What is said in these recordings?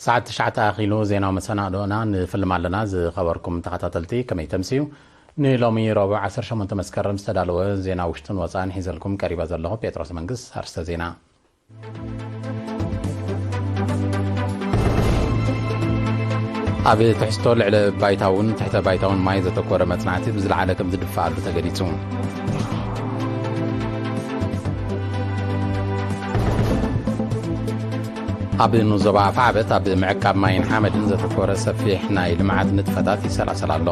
ሰዓት ትሽዓተ ኣኺሉ ዜናዊ መሰናድኦና ንፍልም ኣለና። ዝኸበርኩም ተኸታተልቲ ከመይ ተምስዩ? ንሎሚ ረቡዕ ዓሰርተ ሸሞንተ መስከረም ዝተዳለወ ዜና ውሽጥን ወፃእን ሒዘልኩም ቀሪበ ዘለኹ ጴጥሮስ መንግስት። ኣርስተ ዜና። ኣብ ትሕዝቶ ልዕለ ባይታውን ትሕተ ባይታውን ማይ ዘተኮረ መጽናዕቲ ብዝለዓለ ከም ዝድፍኣሉ ተገሊጹ። ኣብ ንዞባ ኣፍዓበት ኣብ ምዕቃብ ማይን ሓመድን ዘተኮረ ሰፊሕ ናይ ልምዓት ንጥፈታት ይሰላሰል ኣሎ።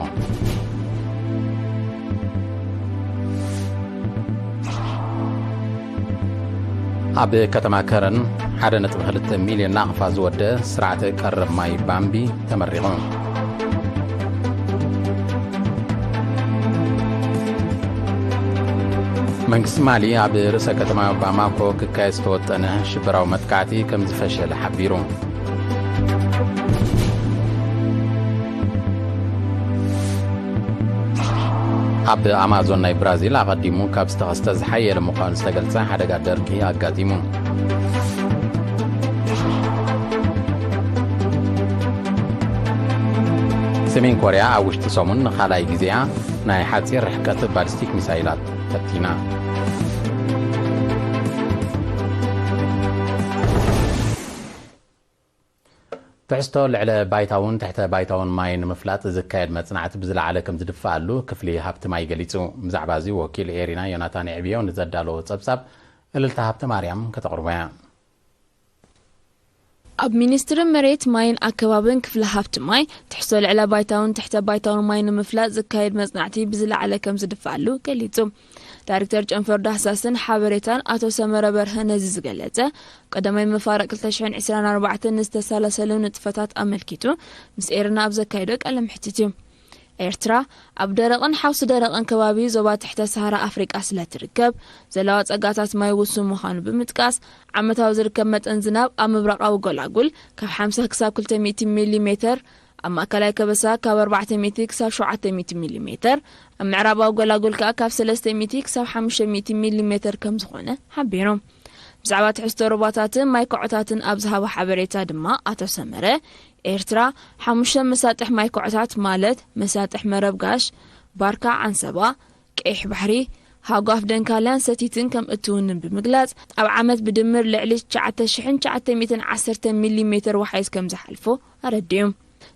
ኣብ ከተማ ከረን ሓደ ነጥቢ ክልተ ሚልዮን ናቕፋ ዝወደ ስርዓተ ቀረብ ማይ ባምቢ ተመሪቑ። መንግስቲ ማሊ ኣብ ርእሰ ከተማ ባማኮ ክካየድ ዝተወጠነ ሽበራዊ መጥቃዕቲ ከም ዝፈሸለ ሓቢሩ። ኣብ ኣማዞን ናይ ብራዚል ኣቐዲሙ ካብ ዝተኸስተ ዝሓየለ ምዃኑ ዝተገልጸ ሓደጋ ደርቂ ኣጋጢሙ። ሰሜን ኮርያ ኣብ ውሽጢ ሰሙን ንኻልኣይ ግዜኣ ናይ ሓጺር ርሕቀት ባሊስቲክ ሚሳይላት ፈቲና። ትሕዝቶ ልዕለ ባይታውን ትሕተ ባይታውን ማይ ንምፍላጥ ዝካየድ መጽናዕቲ ብዝለዓለ ከም ዝድፍኣሉ ክፍሊ ሃብቲ ማይ ገሊጹ። ብዛዕባ እዚ ወኪል ኤሪና ዮናታን የዕብዮ ንዘዳለዎ ጸብጻብ እልልታ ሃብተ ማርያም ከተቕርቦ እያ። ኣብ ሚኒስትሪ መሬት ማይን ኣከባብን ክፍሊ ሃብቲ ማይ ትሕዝቶ ልዕለ ባይታውን ትሕተ ባይታውን ማይ ንምፍላጥ ዝካየድ መጽናዕቲ ብዝለዓለ ከም ዝድፍኣሉ ገሊጹ። ዳይሬክተር ጨንፈር ዳህሳስን ሓበሬታን ኣቶ ሰመረ በርሀ ነዚ ዝገለጸ፣ ቀዳማይ መፋርቕ ክልተ ሽሕን ዕስራን ኣርባዕተን ንዝተሳለሰሉ ንጥፈታት ኣመልኪቱ ምስ ኤርና ኣብ ዘካየዶ ቃለ መሕትት እዩ። ኤርትራ ኣብ ደረቕን ሓውሲ ደረቕን ከባቢ ዞባ ትሕተ ሰሃራ ኣፍሪቃ ስለ ትርከብ፣ ዘለዋ ጸጋታት ማይ ውሱን ምዃኑ ብምጥቃስ፣ ዓመታዊ ዝርከብ መጠን ዝናብ ኣብ ምብራቓዊ ጎላጉል ካብ ሓምሳ ክሳብ ክልተ ሚእቲ ሚሊ ሜተር፣ ኣብ ማእከላይ ከበሳ ካብ ኣርባዕተ ሚእቲ ክሳብ ሸውዓተ ሚእቲ ሚሊ ሜተር፣ ኣብ ምዕራባዊ ጎላጉል ከኣ ካብ ሰለስተ ሚእቲ ክሳብ ሓሙሽተ ሚእቲ ሚሊ ሜተር ከም ዝኾነ ሓቢሮም። ብዛዕባ ትሕዝቶ ሩባታትን ማይ ኮዖታትን ኣብ ዝሃቦ ሓበሬታ ድማ ኣቶ ሰመረ፣ ኤርትራ ሓሙሽተ መሳጥሕ ማይ ኮዖታት ማለት መሳጥሕ መረብ ጋሽ፣ ባርካ ዓንሰባ፣ ቀይሕ ባሕሪ፣ ሃጓፍ ደንካልያን ሰቲትን ከም እትውንን ብምግላጽ፣ ኣብ ዓመት ብድምር ልዕሊ ትሽዓተ ሽሕን ትሽዓተ ሚእትን ዓሰርተ ሚሊ ሜተር ወሓይዝ ከም ዝሓልፎ ኣረዲኦም።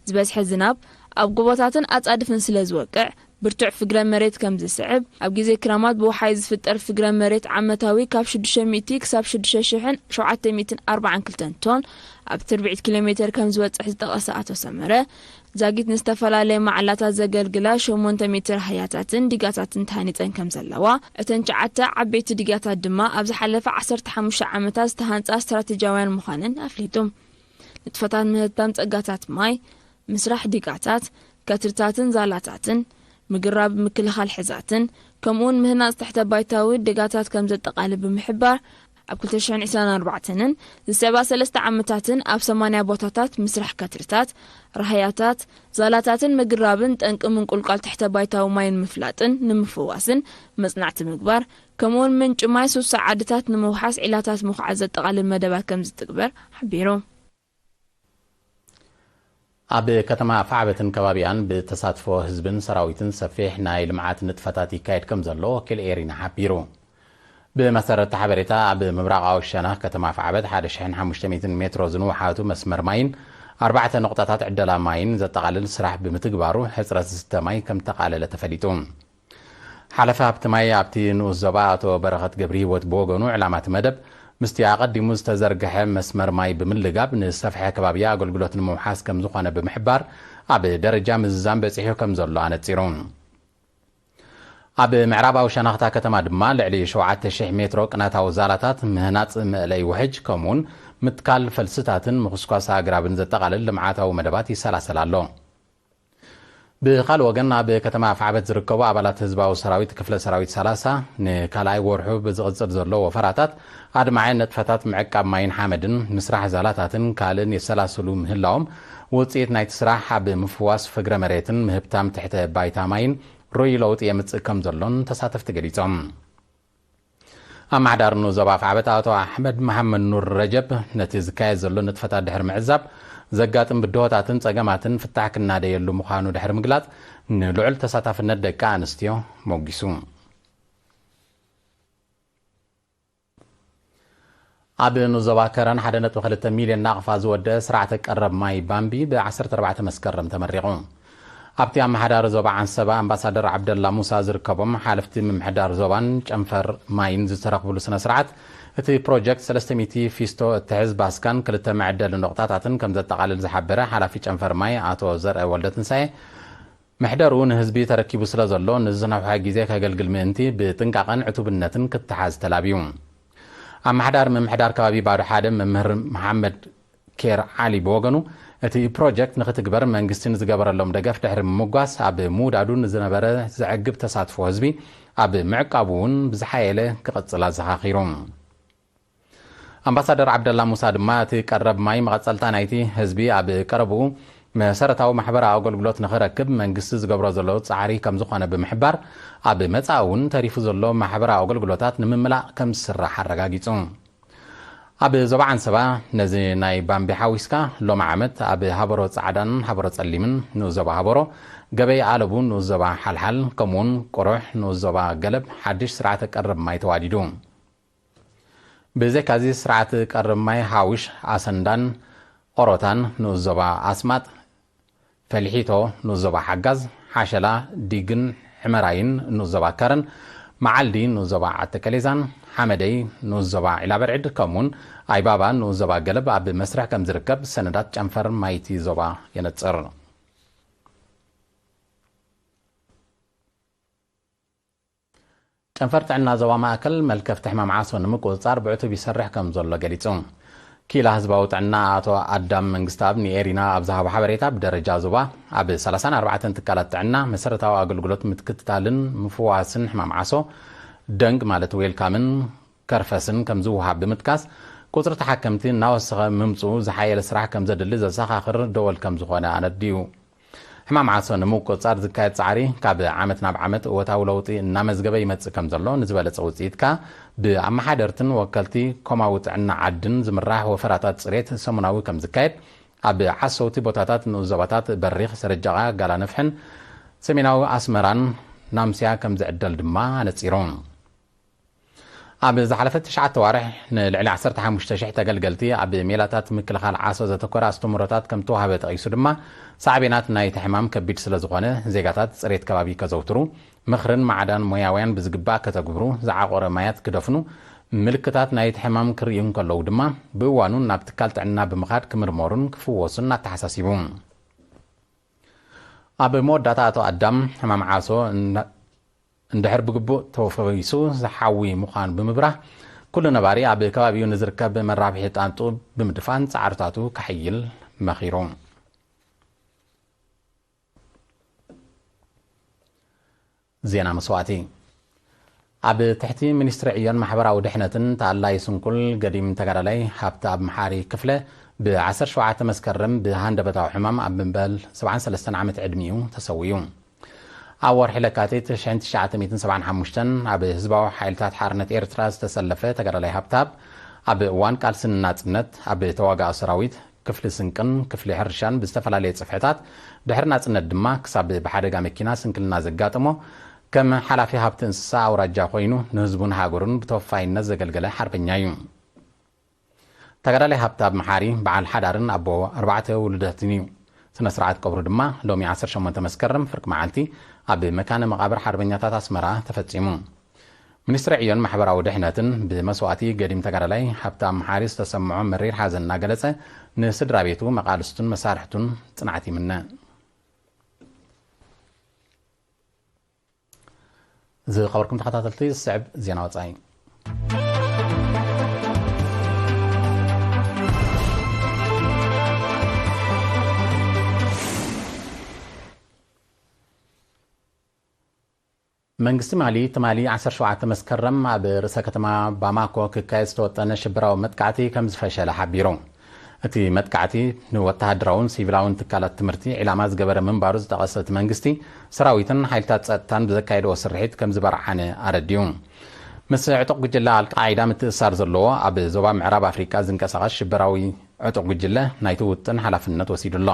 ዝበዝሐ ዝናብ ኣብ ጎቦታትን ኣጻድፍን ስለ ዝወቅዕ፣ ብርቱዕ ፍግረ መሬት ከም ዝስዕብ፣ ኣብ ግዜ ክረማት ብወሓይዝ ዝፍጠር ፍግረ መሬት ዓመታዊ ካብ ሽዱሽተ ሚእቲ ክሳብ ሽዱሽተ ሽሕን ሸውዓተ ሚእትን ኣርባዓን ክልተን ቶን ኣብ ትርብዒት ኪሎ ሜተር ከም ዝበጽሕ ዝጠቐሰ ኣቶ ሰመረ፣ ዛጊት ንዝተፈላለየ መዓላታት ዘገልግላ ሸሞንተ ሜትር ሃያታትን ዲጋታትን ተሃኒጸን ከም ዘለዋ፣ እተን ትሽዓተ ዓበይቲ ዲጋታት ድማ ኣብ ዝሓለፈ ዓሰርተ ሓሙሽተ ዓመታት ዝተሃንጻ ስትራቴጂያውያን ምዃነን ኣፍሊጡ። ንጥፈታት ምህብታም ጸጋታት ማይ፣ ምስራሕ ዲጋታት፣ ከትርታትን ዛላታትን፣ ምግራብ ምክልኻል ሕዛትን፣ ከምኡውን ምህናጽ ትሕተ ባይታዊ ዲጋታት ከም ዘጠቓልል ብምሕባር፣ ኣብ ክልተ ሽሕን ዕስራን ኣርባዕተንን ዝስዕባ ሰለስተ ዓመታትን ኣብ ሰማንያ ቦታታት ምስራሕ ከትርታት፣ ራህያታት፣ ዛላታትን ምግራብን ጠንቂ ምንቁልቋል ትሕተ ባይታዊ ማይን ምፍላጥን ንምፍዋስን መጽናዕቲ ምግባር፣ ከምኡውን ምንጪ ማይ ሱሳ ዓድታት ንምውሓስ ዒላታት ምኹዓት ዘጠቓልል መደባት ከም ዝትግበር ሓቢሩ። ኣብ ከተማ ኣፍዓበትን ከባቢኣን ብተሳትፎ ህዝብን ሰራዊትን ሰፊሕ ናይ ልምዓት ንጥፈታት ይካየድ ከም ዘሎ ወኪል ኤሪና ሓቢሩ። ብመሰረት እቲ ሓበሬታ፣ ኣብ ምብራቓዊ ሸነኽ ከተማ ኣፍዓበት ሓደ ሽሕን ሓሙሽተ ሚእትን ሜትሮ ዝንውሓቱ መስመር ማይን ኣርባዕተ ነቑጣታት ዕደላ ማይን ዘጠቓልል ስራሕ ብምትግባሩ፣ ሕጽረት ዝስተ ማይ ከም ተቓለለ ተፈሊጡ። ሓለፊ ሃብቲ ማይ ኣብቲ ንኡስ ዞባ ኣቶ በረኸት ገብረሂወት ብወገኑ፣ ዕላማ እቲ መደብ ምስቲ ኣቐዲሙ ዝተዘርግሐ መስመር ማይ ብምልጋብ ንዝሰፍሐ ከባቢ ኣገልግሎት ንምውሓስ ከም ዝኾነ ብምሕባር፣ ኣብ ደረጃ ምዝዛም በጺሑ ከም ዘሎ ኣነጺሩ። ኣብ ምዕራባዊ ሸነኽታ ከተማ ድማ ልዕሊ ሸውዓተ ሽሕ ሜትሮ ቅናታዊ ዛላታት፣ ምህናጽ መእለይ ውሕጅ፣ ከምኡውን ምትካል ፈልስታትን ምኹስኳስ ኣግራብን ዘጠቓልል ልምዓታዊ መደባት ይሰላሰል ኣሎ። ብኻልእ ወገን፣ ኣብ ከተማ ኣፍዓበት ዝርከቡ ኣባላት ህዝባዊ ሰራዊት ክፍለ ሰራዊት ሰላሳ፣ ንካልኣይ ወርሑ ብዝቕጽል ዘሎ ወፈራታት፣ ኣድማዒ ንጥፈታት ምዕቃብ ማይን ሓመድን፣ ምስራሕ ዛላታትን ካልእን የሰላስሉ ምህላዎም፣ ውጽኢት ናይቲ ስራሕ ኣብ ምፍዋስ ፍግረ መሬትን ምህብታም ትሕተ ባይታ ማይን ርኡይ ለውጢ የምጽእ ከም ዘሎን ተሳተፍቲ ገሊጾም። ኣመሓዳሪ ንኡስ ዞባ ኣፍዓበት ኣቶ ኣሕመድ መሓመድ ኑር ረጀብ፣ ነቲ ዝካየድ ዘሎ ንጥፈታት ድሕሪ ምዕዛብ፣ ዘጋጥም ብድሆታትን ጸገማትን ፍታሕ ክናደየሉ ምዃኑ ድሕሪ ምግላጽ፣ ንልዑል ተሳታፍነት ደቂ ኣንስትዮ ሞጊሱ። ኣብ ንዞባ ከረን ሓደ ነጥቢ ክልተ ሚልዮን ናቕፋ ዝወደአ ስርዓተ ቀረብ ማይ ባምቢ ብ ዓሰርተ ኣርባዕተ መስከረም ተመሪቑ። ኣብቲ ኣመሓዳሪ ዞባ ዓንሰባ ኣምባሳደር ዓብደላ ሙሳ ዝርከቦም ሓለፍቲ ምምሕዳር ዞባን ጨንፈር ማይን ዝተረኽብሉ ስነ ስርዓት፣ እቲ ፕሮጀክት ሰለስተ ሚእቲ ፊስቶ እትሕዝ ባስካን ክልተ መዐደሊ ነቑጣታትን ከም ዘጠቓልል ዝሓበረ ሓላፊ ጨንፈር ማይ ኣቶ ዘርአ ወልደትንሳኤ፣ መሕደሩ ንህዝቢ ተረኪቡ ስለ ዘሎ፣ ንዝነውሐ ግዜ ከገልግል ምእንቲ ብጥንቃቐን ዕቱብነትን ክተሓዝ ተላብዩ። ኣመሓዳሪ ምምሕዳር ከባቢ ባዶ ሓደ መምህር መሓመድ ኬር ዓሊ ብወገኑ፣ እቲ ፕሮጀክት ንኽትግበር መንግስቲ ንዝገበረሎም ደገፍ ድሕሪ ምምጓስ፣ ኣብ ምውዳዱ ንዝነበረ ዘዕግብ ተሳትፎ ህዝቢ ኣብ ምዕቃቡ እውን ብዝሓየለ ክቕጽል ኣዘኻኺሩ። ኣምባሳደር ዓብደላ ሙሳ ድማ፣ እቲ ቀረብ ማይ መቐጸልታ ናይቲ ህዝቢ ኣብ ቀረብኡ መሰረታዊ ማሕበራዊ ኣገልግሎት ንኽረክብ መንግስቲ ዝገብሮ ዘሎ ጻዕሪ ከም ዝኾነ ብምሕባር፣ ኣብ መጻኢ እውን ተሪፉ ዘሎ ማሕበራዊ ኣገልግሎታት ንምምላእ ከም ዝስራሕ ኣረጋጊጹ። ኣብ ዞባ ዓንሰባ ነዚ ናይ ባምቢ ሓዊስካ ሎሚ ዓመት ኣብ ሃበሮ ጻዕዳን ሃበሮ ጸሊምን ንኡስ ዞባ ሃበሮ፣ ገበይ ኣለቡ ንኡስ ዞባ ሓልሓል፣ ከምኡውን ቁሩሕ ንኡስ ዞባ ገለብ ሓድሽ ስርዓተ ቀረብ ማይ ተዋዲዱ። ብዘይካዚ ስርዓት ቀረብ ማይ ሃውሽ ኣሰንዳን ኦሮታን ንኡስ ዞባ ኣስማጥ፣ ፈሊሒቶ ንኡስ ዞባ ሓጋዝ፣ ሓሸላ፣ ዲግን ሕመራይን ንኡስ ዞባ ከረን፣ መዓልዲ ንኡስ ዞባ ዓተከሌዛን፣ ሓመደይ ንኡስ ዞባ ዒላበርዕድ፣ ከምኡውን ኣይባባ ንኡስ ዞባ ገለብ ኣብ መስርሕ ከም ዝርከብ ሰነዳት ጨንፈር ማይቲ ዞባ የነጽር። ጨንፈር ጥዕና ዞባ ማእከል መልከፍቲ ሕማም ዓሶ ንምቁጽጻር ብዕቱብ ይሰርሕ ከም ዘሎ ገሊጹ። ክኢላ ህዝባዊ ጥዕና ኣቶ ኣዳም መንግስተኣብ ንኤሪና ኣብ ዝሃቦ ሓበሬታ፣ ብደረጃ ዞባ ኣብ ሰላሳን ኣርባዕተን ትካላት ጥዕና መሰረታዊ ኣገልግሎት ምትክትታልን ምፍዋስን ሕማም ዓሶ፣ ደንግ ማለት ዌልካምን ከርፈስን ከም ዝወሃብ ብምጥቃስ፣ ቁጽሪ ተሓከምቲ እናወሰኸ ምምጽኡ ዝሓየለ ስራሕ ከም ዘድሊ ዘዘኻኽር ደወል ከም ዝኾነ ኣነዲዩ። ሕማም ዓሶ ንምቁጽጻር ዝካየድ ጻዕሪ ካብ ዓመት ናብ ዓመት እወታዊ ለውጢ እናመዝገበ ይመጽእ ከም ዘሎ ንዝበለጸ ውጽኢት ከኣ ብኣመሓደርትን ወከልቲ ኮማዊ ጥዕና ዓድን ዝምራሕ ወፈራታት ጽሬት ሰሙናዊ ከም ዝካየድ ኣብ ዓሰውቲ ቦታታት ንኡስ ዞባታት በሪኽ፣ ሰረጃቓ፣ ጋላነፍሕን ሰሜናዊ ኣስመራን ናምስያ ከም ዝዕደል ድማ ኣነጺሩ። ኣብ ዝሓለፈ ትሽዓተ ኣዋርሕ ንልዕሊ ዓሰርተ ሓሙሽተ ሽሕ ተገልገልቲ ኣብ ሜላታት ምክልኻል ዓሶ ዘተኮረ ኣስተምህሮታት ከም ተዋህበ ጠቒሱ ድማ፣ ሳዕቤናት ናይቲ ሕማም ከቢድ ስለ ዝኾነ፣ ዜጋታት ጽሬት ከባቢ ከዘውትሩ፣ ምኽርን ማዕዳን ሞያውያን ብዝግባእ ከተግብሩ፣ ዝዓቖረ ማያት ክደፍኑ፣ ምልክታት ናይቲ ሕማም ክርእዩ እንከለዉ ድማ ብእዋኑ ናብ ትካል ጥዕና ብምኻድ ክምርመሩን ክፍወሱን ኣተሓሳሲቡ። ኣብ መወዳእታ ኣቶ ኣዳም፣ ሕማም ዓሶ እንዳ- እንድሕር ብግቡእ ተፈዊሱ ዝሓዊ ምዃኑ ብምብራህ፣ ኩሉ ነባሪ ኣብ ከባቢኡ ንዝርከብ መራብሒ ጣንጡ ብምድፋን ጻዕርታቱ ከሐይል መኺሩ። ዜና መስዋእቲ። ኣብ ትሕቲ ሚኒስትሪ ዕዮን ማሕበራዊ ድሕነትን ተኣላይ ስንኩል ገዲም ተጋዳላይ ሃብተኣብ መሓሪ ክፍለ፣ ብ ዓሰርተ ሸውዓተ መስከረም ብሃንደበታዊ ሕማም ኣብ ምበል ሰብዓን ሰለስተን ዓመት ዕድሚኡ ተሰዊኡ። ኣብ ወርሒ ለካቲት ሽሕን ትሽዓተ ሚእትን ሰብዓን ሓሙሽተን ኣብ ህዝባዊ ሓይልታት ሓርነት ኤርትራ ዝተሰለፈ ተጋዳላይ ሃብተኣብ፣ ኣብ እዋን ቃልሲ ንናጽነት ኣብ ተዋጋኢ ሰራዊት፣ ክፍሊ ስንቅን ክፍሊ ሕርሻን ብዝተፈላለየ ጽፍሕታት፣ ድሕሪ ናጽነት ድማ ክሳብ ብሓደጋ መኪና ስንክልና ዘጋጠሞ፣ ከም ሓላፊ ሃብቲ እንስሳ ኣውራጃ ኮይኑ ንህዝቡን ሃገሩን ብተወፋይነት ዘገልገለ ሓርበኛ እዩ። ተጋዳላይ ሃብተኣብ መሓሪ በዓል ሓዳርን ኣቦ ኣርባዕተ ውሉዳትን እዩ። ስነ ስርዓት ቀብሩ ድማ ሎሚ ዓሰርተ ሸሞንተ መስከረም ፍርቂ መዓልቲ ኣብ መካነ መቓብር ሓርበኛታት ኣስመራ ተፈጺሙ። ሚኒስትሪ ዕዮን ማሕበራዊ ድሕነትን ብመስዋእቲ ገዲም ተጋዳላይ ሃብተኣብ መሓሪ ዝተሰምዖ መሪር ሓዘን እናገለጸ፣ ንስድራ ቤቱ፣ መቓልስቱን መሳርሕቱን ጽንዓት ይምነ። ዝኸበርኩም ተኸታተልቲ፣ ዝስዕብ ዜና ወጻኢ። መንግስቲ ማሊ ትማሊ ዓሰርተ ሸውዓተ መስከረም ኣብ ርእሰ ከተማ ባማኮ ክካየድ ዝተወጠነ ሽበራዊ መጥቃዕቲ ከም ዝፈሸለ ሓቢሩ። እቲ መጥቃዕቲ ንወተሃደራውን ሲቪላውን ትካላት ትምህርቲ ዒላማ ዝገበረ ምንባሩ ዝጠቐሰ እቲ መንግስቲ፣ ሰራዊትን ሓይልታት ጸጥታን ብዘካየድዎ ስርሒት ከም ዝበርዓነ ኣረዲኡ። ምስ ዕጡቕ ጉጅለ ኣልቃዒዳ ምትእስሳር ዘለዎ ኣብ ዞባ ምዕራብ ኣፍሪቃ ዝንቀሳቐስ ሽበራዊ ዕጡቕ ጉጅለ ናይቲ ውጥን ሓላፍነት ወሲዱ ኣሎ።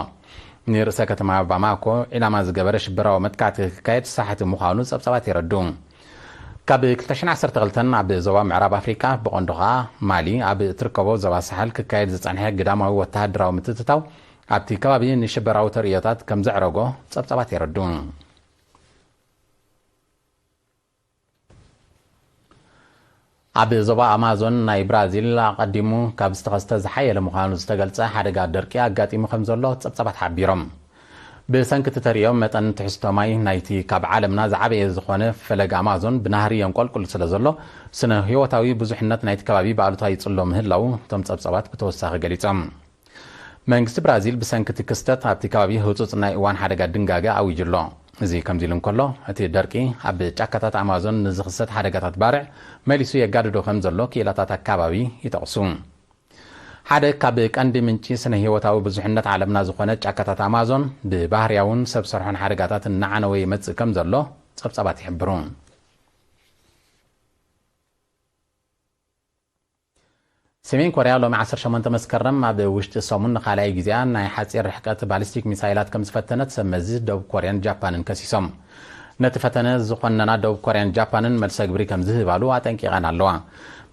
ንርእሰ ከተማ ባማኮ ዒላማ ዝገበረ ሽበራዊ መጥቃዕቲ ክካየድ ሳሕቲ ምዃኑ ጸብጻባት የረድኡ። ካብ ክልተ ሽሕን ዓሰርተ ክልተን ኣብ ዞባ ምዕራብ ኣፍሪቃ፣ ብቐንዱ ኸኣ ማሊ ኣብ እትርከቦ ዞባ ሳሕል ክካየድ ዝጸንሐ ግዳማዊ ወተሃደራዊ ምትእትታው፣ ኣብቲ ከባቢ ንሽበራዊ ተርእዮታት ከም ዘዕረጎ ጸብጻባት የረድኡ። ኣብ ዞባ ኣማዞን ናይ ብራዚል፣ ኣቐዲሙ ካብ ዝተኸስተ ዝሓየለ ምዃኑ ዝተገልጸ ሓደጋ ደርቂ ኣጋጢሙ ከም ዘሎ ጸብጻባት ሓቢሮም። ብሰንኪ እቲ ተርእዮ፣ መጠን ትሕዝቶ ማይ ናይቲ ካብ ዓለምና ዝዓበየ ዝኾነ ፈለግ ኣማዞን ብናህሪ የንቆልቁል ስለ ዘሎ፣ ስነ ህይወታዊ ብዙሕነት ናይቲ ከባቢ ብኣሉታ ይጽሎ ምህላዉ እቶም ጸብጻባት ብተወሳኺ ገሊጾም። መንግስቲ ብራዚል ብሰንኪ እቲ ክስተት ኣብቲ ከባቢ ህጹጽ ናይ እዋን ሓደጋ ድንጋገ ኣዊጁ ኣሎ። እዚ ከምዚ ኢሉ እንከሎ፣ እቲ ደርቂ ኣብ ጫካታት ኣማዞን ንዝኽሰት ሓደጋታት ባርዕ መሊሱ የጋድዶ ከም ዘሎ ክኢላታት ኣካባቢ ይጠቕሱ። ሓደ ካብ ቀንዲ ምንጪ ስነ ህይወታዊ ብዙሕነት ዓለምና ዝኾነ ጫካታት ኣማዞን ብባህርያውን ሰብ ሰርሖን ሓደጋታት እናዓነወ ይመጽእ ከም ዘሎ ጸብጻባት ይሕብሩ። ሰሜን ኮርያ ሎሚ ዓሰርተ ሸሞንተ መስከረም ኣብ ውሽጢ ሰሙን ንኻልኣይ ግዜኣ ናይ ሓጺር ርሕቀት ባሊስቲክ ሚሳይላት ከም ዝፈተነት ሰብ መዚ ደቡብ ኮርያን ጃፓንን ከሲሶም። ነቲ ፈተነ ዝኾነና ደቡብ ኮርያን ጃፓንን መልሰ ግብሪ ከም ዝህባሉ ኣጠንቂቐን ኣለዋ።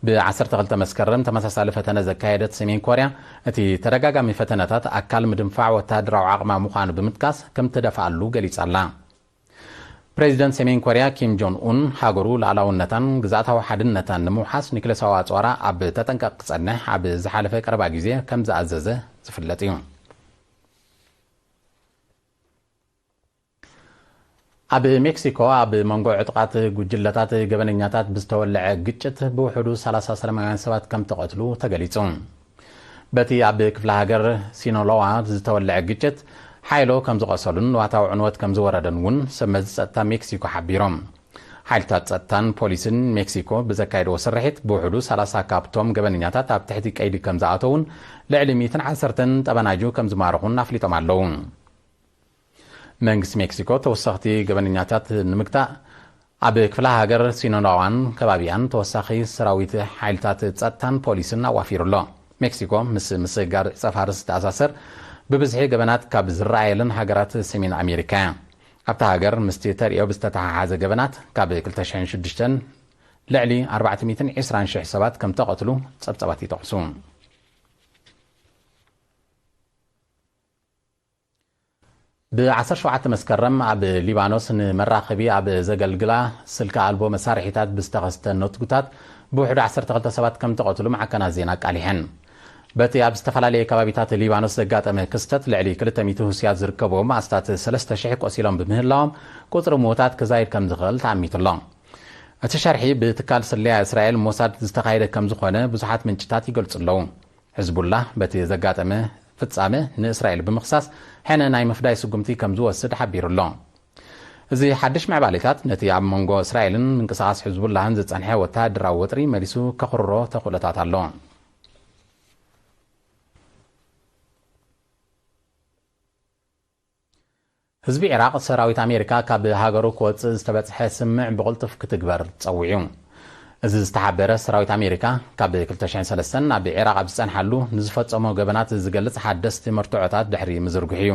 ብ ዓሰርተ ክልተ መስከረም ተመሳሳሊ ፈተነ ዘካየደት ሰሜን ኮርያ፣ እቲ ተደጋጋሚ ፈተነታት ኣካል ምድንፋዕ ወተሃደራዊ ዓቕማ ምዃኑ ብምጥቃስ ከም ትደፍኣሉ ገሊጻ ኣላ። ፕሬዚደንት ሰሜን ኮርያ ኪም ጆን ኡን፣ ሃገሩ ሉዓላውነታን ግዝኣታዊ ሓድነታን ንምውሓስ ኒክለሳዊ ኣጽዋራ ኣብ ተጠንቀቕ ክጸንሕ ኣብ ዝሓለፈ ቀረባ ግዜ ከም ዝኣዘዘ ዝፍለጥ እዩ። ኣብ ሜክሲኮ ኣብ መንጎ ዕጡቓት ጉጅለታት ገበነኛታት ብዝተወልዐ ግጭት ብውሕዱ ሰላሳ ሰላማውያን ሰባት ከም ተቐትሉ ተገሊጹ። በቲ ኣብ ክፍለ ሃገር ሲኖሎዋ ዝተወልዐ ግጭት ሓይሎ ከም ዝቐሰሉን ንዋታዊ ዕንወት ከም ዝወረደን እውን ሰብ መዚ ጸጥታ ሜክሲኮ ሓቢሮም። ሓይልታት ጸጥታን ፖሊስን ሜክሲኮ ብዘካየድዎ ስርሒት ብውሕዱ ሰላሳ ካብቶም ገበነኛታት ኣብ ትሕቲ ቀይዲ ከም ዝኣተዉን ልዕሊ ሚእትን ዓሰርተን ጠበናጁ ከም ዝማረኹን ኣፍሊጦም ኣለዉ። መንግስቲ ሜክሲኮ ተወሰኽቲ ገበነኛታት ንምግታእ ኣብ ክፍለ ሃገር ሲኖሎዋን ከባቢኣን ተወሳኺ ሰራዊት ሓይልታት ጸጥታን ፖሊስን ኣዋፊሩ ኣሎ። ሜክሲኮ ምስ ምስግጋር ዕጸ ፋርስ ዝተኣሳሰር ብብዝሒ ገበናት ካብ ዝረኣየለን ሃገራት ሰሜን ኣሜሪካ እያ። ኣብታ ሃገር ምስቲ ተርእዮ ብዝተተሓሓዘ ገበናት ካብ ክልተ ሽሕን ሽዱሽተን ልዕሊ ኣርባዕተ ሚእትን ዕስራን ሽሕ ሰባት ከም ተቐትሉ ጸብጻባት ይጠቕሱ። ብ ዓሰርተ ሸውዓተ መስከረም ኣብ ሊባኖስ ንመራኸቢ ኣብ ዘገልግላ ስልኪ ኣልቦ መሳርሒታት ብዝተኸስተ ነትጉታት ብውሕዱ ዓሰርተ ክልተ ሰባት ከም ተቐትሉ ማዕከናት ዜና ኣቃሊሐን። በቲ ኣብ ዝተፈላለየ ከባቢታት ሊባኖስ ዘጋጠመ ክስተት ልዕሊ ክልተ ሚእቲ ህውስያት ዝርከብዎም ኣስታት ሰለስተ ሽሕ ቆሲሎም ብምህላዎም ቁጽሪ ምዉታት ክዛይድ ከም ዝኽእል ተኣሚቱ ኣሎ። እቲ ሸርሒ ብትካል ስለያ እስራኤል ሞሳድ ዝተኻየደ ከም ዝኾነ ብዙሓት ምንጭታት ይገልጹ ኣለዉ። ሕዝቡላህ በቲ ዘጋጠመ ፍጻመ ንእስራኤል ብምኽሳስ ሕነ ናይ ምፍዳይ ስጉምቲ ከም ዝወስድ ሓቢሩ ኣሎ። እዚ ሓድሽ ምዕባሌታት ነቲ ኣብ መንጎ እስራኤልን ምንቅስቓስ ሕዝቡላህን ዝጸንሐ ወተሃደራዊ ወጥሪ መሊሱ ከኽርሮ ተኽእሎታት ኣሎ። ህዝቢ ዒራቕ ሰራዊት ኣሜሪካ ካብ ሃገሩ ክወጽእ ዝተበጽሐ ስምምዕ ብቕልጡፍ ክትግበር ጸዊዑ። እዚ ዝተሓበረ ሰራዊት ኣሜሪካ ካብ ክልተ ሽሕን ሰለስተን ኣብ ዒራቕ ኣብ ዝጸንሓሉ ንዝፈጸሞ ገበናት ዝገልጽ ሓደስቲ መርትዖታት ድሕሪ ምዝርግሑ እዩ።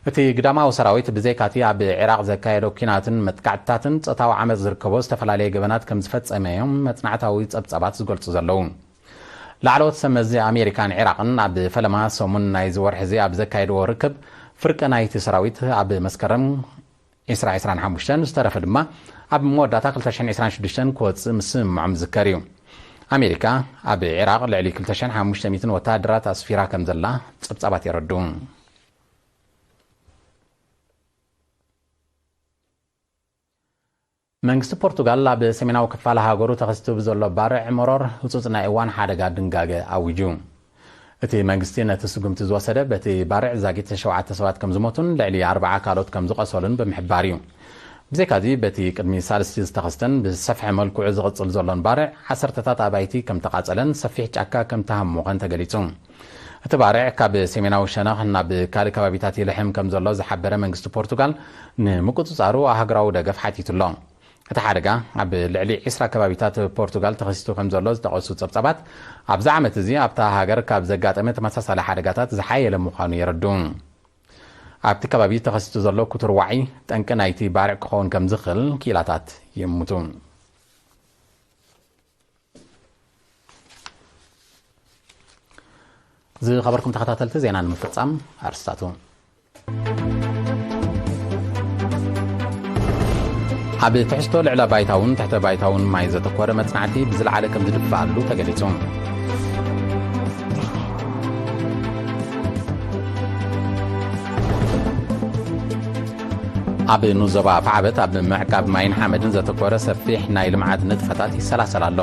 እቲ ግዳማዊ ሰራዊት ብዘይካቲ ኣብ ዒራቕ ዘካየዶ ኲናትን መጥቃዕትታትን ጾታዊ ዓመጽ ዝርከቦ ዝተፈላለየ ገበናት ከም ዝፈጸመ እዮም መጽናዕታዊ ጸብጻባት ዝገልጹ ዘለዉ። ላዕለዎት ሰብ መዚ ኣሜሪካን ዒራቕን ኣብ ፈለማ ሰሙን ናይዚ ወርሒ እዚ ኣብ ዘካየድዎ ርክብ፣ ፍርቂ ናይቲ ሰራዊት ኣብ መስከረም ዕስራ ዕስራን ሓሙሽተን፣ ዝተረፈ ድማ ኣብ መወዳእታ ክልተ ሽሕን ዕስራን ሽዱሽተን ክወጽእ ምስምምዖም ዝዝከር እዩ። ኣሜሪካ ኣብ ዒራቕ ልዕሊ ክልተ ሽሕን ሓሙሽተ ሚእትን ወተሃደራት ኣስፊራ ከም ዘላ ጸብጻባት የረድኡ። መንግስቲ ፖርቱጋል ኣብ ሰሜናዊ ክፋል ሃገሩ ተኸሲቱ ብዘሎ ባርዕ መሮር ህጹጽ ናይ እዋን ሓደጋ ድንጋገ ኣዊጁ። እቲ መንግስቲ ነቲ ስጉምቲ ዝወሰደ በቲ ባርዕ ዛጊት ሸውዓተ ሰባት ከም ዝሞቱን ልዕሊ ኣርብዓ ካልኦት ከም ዝቐሰሉን ብምሕባር እዩ። ብዘይካዚ በቲ ቅድሚ ሳልስቲ ዝተኸስተን ብዝሰፍሐ መልክዑ ዝቕጽል ዘሎን ባርዕ ዓሰርተታት ኣባይቲ ከም ተቓጸለን ሰፊሕ ጫካ ከም ተሃሞኸን ተገሊጹ። እቲ ባርዕ ካብ ሰሜናዊ ሸነኽ ናብ ካልእ ከባቢታት ይልሕም ከም ዘሎ ዝሓበረ መንግስቲ ፖርቱጋል፣ ንምቁጽጻሩ ኣህጉራዊ ደገፍ ሓቲቱ ኣሎ። እቲ ሓደጋ ኣብ ልዕሊ ዕስራ ከባቢታት ፖርቱጋል ተኸሲቱ ከም ዘሎ ዝጠቐሱ ጸብጻባት፣ ኣብዚ ዓመት እዚ ኣብታ ሃገር ካብ ዘጋጠመ ተመሳሳሊ ሓደጋታት ዝሓየለ ምዃኑ የረድኡ። ኣብቲ ከባቢ ተኸሲቱ ዘሎ ክቱር ዋዒ፣ ጠንቂ ናይቲ ባርዕ ክኸውን ከም ዝኽእል ክኢላታት ይእምቱ። ዝኸበርኩም ተኸታተልቲ፣ ዜና ንምፍጻም ኣርስታቱ። ኣብ ትሕዝቶ ልዕለ ባይታውን ትሕተ ባይታውን ማይ ዘተኮረ መጽናዕቲ ብዝለዓለ ከም ዝድፋኣሉ ተገሊጹ። ኣብ ንዞባ ኣፍዓበት ኣብ ምዕቃብ ማይን ሓመድን ዘተኮረ ሰፊሕ ናይ ልምዓት ንጥፈታት ይሰላሰል ኣሎ።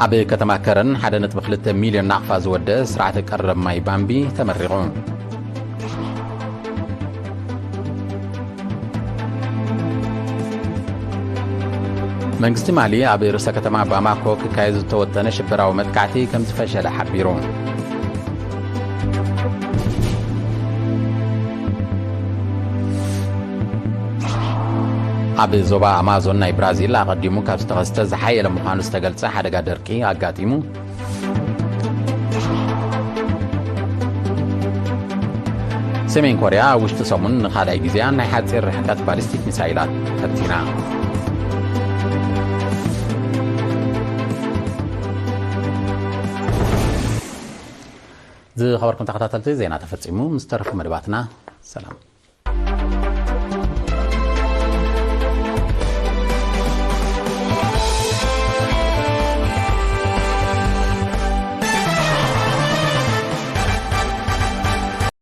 ኣብ ከተማ ከረን ሓደ ነጥቢ ክልተ ሚልዮን ናቕፋ ዝወደ ስርዓተ ቀረብ ማይ ባምቢ ተመሪቑ። መንግስቲ ማሊ ኣብ ርእሰ ከተማ ባማኮ ክካየድ ዝተወጠነ ሽበራዊ መጥቃዕቲ ከም ዝፈሸለ ሓቢሩ። ኣብ ዞባ ኣማዞን ናይ ብራዚል ኣቐዲሙ ካብ ዝተኸስተ ዝሓየለ ምዃኑ ዝተገልጸ ሓደጋ ደርቂ ኣጋጢሙ። ሰሜን ኮርያ ኣብ ውሽጢ ሰሙን ንኻልኣይ ግዜኣ ናይ ሓጺር ርሕቀት ባሊስቲክ ሚሳይላት ፈቲና። ዝኸበርኩም ተኸታተልቲ፣ ዜና ተፈጺሙ። ምስ ተረፉ መደባትና ሰላም።